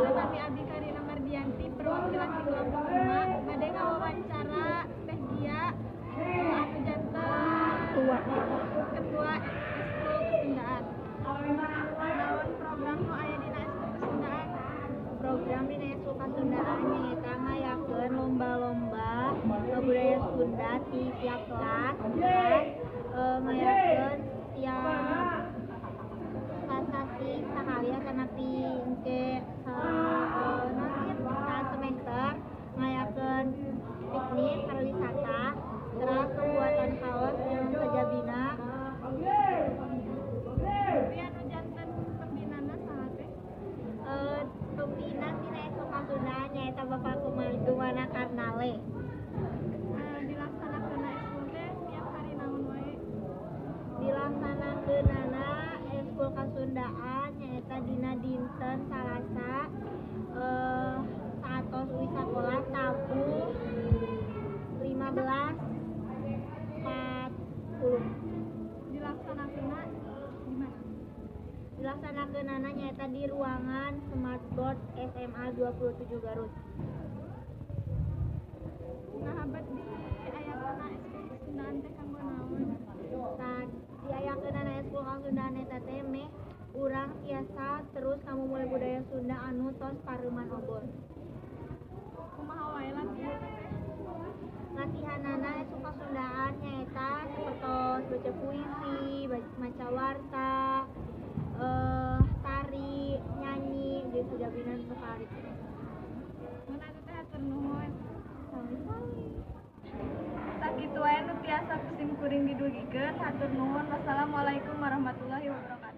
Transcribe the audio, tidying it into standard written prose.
Nami abdi Karina Mardianti, perwakilan ti kelompok 5, bade ngawawancara Teh Gia anu janten ketua Eskul Kesundaan. Naon program nu aya dina Eskul Kesundaan? Program dina Eskul Kasundaan nyaeta ngayakeun lomba-lomba budaya Sunda ti tiap kelas, terus ngayakeun tiap sasasi sakali atanapi engke naon sih, saat semester ngayakeun piknik pariwisata, terus pembuatan kaos jeung sajabina. Tapi anu janten pembinana saha teh? Pembina tina Eskul Kasundaan nyaeta Bapak Gumana Karnale. Dilaksanakeunna eskul teh tiap hari naon wae? Dilaksanakeunana Eskul Kasundaan nyaeta dina dinten Salasa, saatos uih sakola tabuh 15.40. Dilaksanakeunna di mana? Dilaksanakeunana nyaeta di ruangan Smartboard SMA 27 Garut. Naha bet diayakeunna Eskul Kasundaan teh kanggo naon? Tah, diayakeunana Eskul Kasundaan eta teh meh urang tiasa terus ngamumule budaya Sunda anu tos pareuman obor. Kumaha wae latihanna teh? Latihanana Eskul Kasundaan nyaeta sapertos baca puisi, maca warta, tari, nyanyi, jeung sajabina nu kitu. Mun atuh teh, hatur nuhun. Sami-sami. Sakitu wae nu tiasa ku sim kuring didugikeun. Hatur nuhun. Wassalamualaikum warahmatullahi wabarakatuh.